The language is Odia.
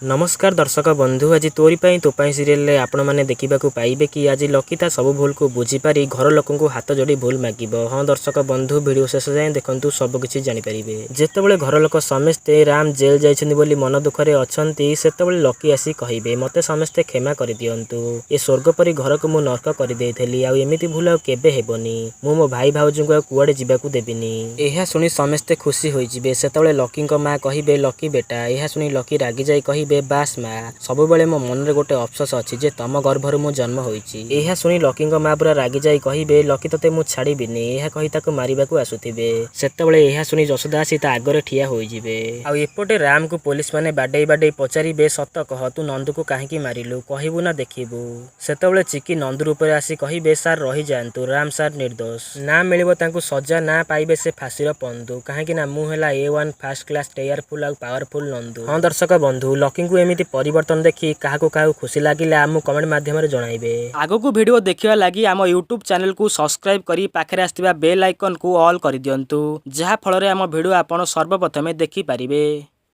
ନମସ୍କାର ଦର୍ଶକ ବନ୍ଧୁ, ଆଜି ତୋରି ପାଇଁ ତୋ ପାଇଁ ସିରିଏଲରେ ଆପଣମାନେ ଦେଖିବାକୁ ପାଇବେ କି ଆଜି ଲକି ତା ସବୁ ଭୁଲକୁ ବୁଝିପାରି ଘର ଲୋକଙ୍କୁ ହାତ ଯୋଡ଼ି ଭୁଲ ମାଗିବ। ହଁ ଦର୍ଶକ ବନ୍ଧୁ, ଭିଡ଼ିଓ ଶେଷ ଯାଏଁ ଦେଖନ୍ତୁ, ସବୁକିଛି ଜାଣିପାରିବେ। ଯେତେବେଳେ ଘର ଲୋକ ସମସ୍ତେ ରାମ ଜେଲ୍ ଯାଇଛନ୍ତି ବୋଲି ମନ ଦୁଃଖରେ ଅଛନ୍ତି, ସେତେବେଳେ ଲକି ଆସି କହିବେ, "ମୋତେ ସମସ୍ତେ କ୍ଷମା କରିଦିଅନ୍ତୁ। ଏ ସ୍ୱର୍ଗ ପରି ଘରକୁ ମୁଁ ନର୍କ କରିଦେଇଥିଲି। ଆଉ ଏମିତି ଭୁଲ ଆଉ କେବେ ହେବନି। ମୁଁ ମୋ ଭାଇ ଭାଉଜଙ୍କୁ ଆଉ କୁଆଡ଼େ ଯିବାକୁ ଦେବିନି।" ଏହା ଶୁଣି ସମସ୍ତେ ଖୁସି ହୋଇଯିବେ। ସେତେବେଳେ ଲକିଙ୍କ ମା କହିବେ, "ଲକି ବେଟା।" ଏହା ଶୁଣି ଲକି ରାଗିଯାଇ କହିବେ, "ବାସ୍ ମା, ସବୁବେଳେ ମୋ ମନରେ ଗୋଟେ ଅଫସୋସ ଅଛି ଯେ ତମ ଗର୍ଭରୁ ମୁଁ ଜନ୍ମ ହୋଇଛି।" ଏହା ଶୁଣି ଲକିଙ୍କ ମା ପୁରା ରାଗିଯାଇ କହିବେ, "ଲକି, ତତେ ମୁଁ ଛାଡ଼ିବିନି।" ଏହା କହି ତାକୁ ମାରିବାକୁ ଆସୁଥିବେ, ସେତେବେଳେ ଏହା ଶୁଣି ଯଶୋଦା ଆସି ତା ଆଗରେ ଠିଆ ହୋଇଯିବେ। ଆଉ ଏପଟେ ରାମକୁ ପୋଲିସ ମାନେ ବାଡେଇ ବାଡେଇ ପଚାରିବେ, "ସତ କହ, ତୁ ନନ୍ଦୁକୁ କାହିଁକି ମାରିଲୁ? କହିବୁ ନା ଦେଖିବୁ?" ସେତେବେଳେ ଚିକି ନନ୍ଦୁ ରୂପରେ ଆସି କହିବେ, "ସାର୍, ରହିଯାଆନ୍ତୁ। ରାମ ସାର୍ ନିର୍ଦ୍ଦୋଷ। ନା ମିଳିବ ତାଙ୍କୁ ସଜା, ନା ପାଇବେ ସେ ଫାଶୀର ପନ୍ଦୁ। କାହିଁକି ନା ମୁଁ ହେଲା ଏ ୱାନ୍ ଫାର୍ଷ୍ଟ କ୍ଲାସ୍ ଟେୟାରଫୁଲ୍ ଆଉ ପାୱାରଫୁଲ୍ ନନ୍ଦୁ।" ହଁ ଦର୍ଶକ ବନ୍ଧୁ, ଲକିଙ୍କୁ ଏମିତି ପରିବର୍ତ୍ତନ ଦେଖି କାହାକୁ କାହାକୁ ଖୁସି ଲାଗିଲା, ଆମକୁ କମେଣ୍ଟ ମାଧ୍ୟମରେ ଜଣାଇବେ। ଆଗକୁ ଭିଡ଼ିଓ ଦେଖିବା ଲାଗି ଆମ ୟୁଟ୍ୟୁବ୍ ଚ୍ୟାନେଲକୁ ସବସ୍କ୍ରାଇବ୍ କରି ପାଖରେ ଆସିଥିବା ବେଲ୍ ଆଇକନ୍କୁ ଅଲ୍ କରିଦିଅନ୍ତୁ, ଯାହା ଫଳରେ ଆମ ଭିଡ଼ିଓ ଆପଣ ସର୍ବପ୍ରଥମେ ଦେଖିପାରିବେ।